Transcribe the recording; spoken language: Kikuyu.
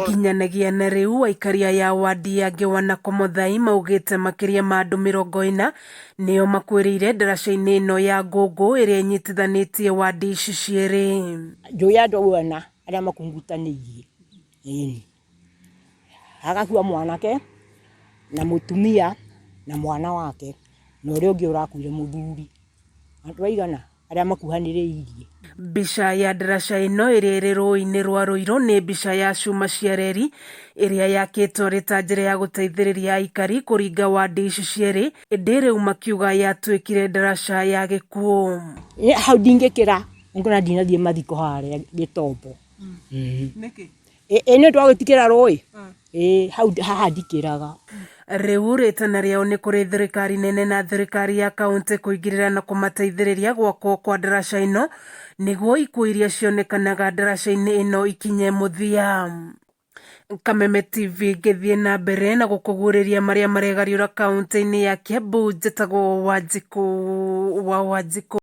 Nginyanagia na rĩu aikari aya a wadi ya Ngĩwa na Komothai maugĩte makĩria ma andũ 40 nĩo makuĩrĩire ndaraca-inĩ ĩno ya Ngũngũ ĩrĩa ĩnyitithanĩtie wadi ici cierĩ. Njũĩ andũ au ana arĩa makungutanĩirie, ĩni. Hagakua mwanake na mũtumia na mwana wake na ũrĩa ũngĩ ũrakuire mũthuri. Andũ aigana arĩa makuhanĩrĩirie. Mbica ya ndaraca ĩno ĩrĩa ĩrĩ rũĩ-inĩ rwa Rũirũ nĩ mbica ya cuma cia reri ĩrĩa yakĩtwo ĩrĩ ta njĩra ya gũteithĩrĩria aikari kũringa wadi ici cierĩ, ĩndĩ rĩu makiuga yatuĩkire ndaraca ya gĩkuũ. Hau ndingĩkĩra ngona ndinathiĩ mathiko harĩa Gĩtombo. Nĩkĩ? Ĩ nĩ ũndũ wa gwĩtigĩra rũĩ? Ĩ hau haha ndikĩraga. Rĩu rĩtana rĩao nĩ kũrĩ thirikari nene na thirikari ya kaunti kũingĩrĩra na kũmateithĩrĩria gwakwo kwa ndaraca ĩno nĩguo ikuũ iria cionekanaga ndaraca-inĩ ĩno ikinye mũthia. Kameme TV ngĩthiĩ na mbere na gũkũguũrĩria marĩa maregariũra kaunti-inĩ ya Kiambu, njĩtagwo Wanjikũ wa Wanjikũ.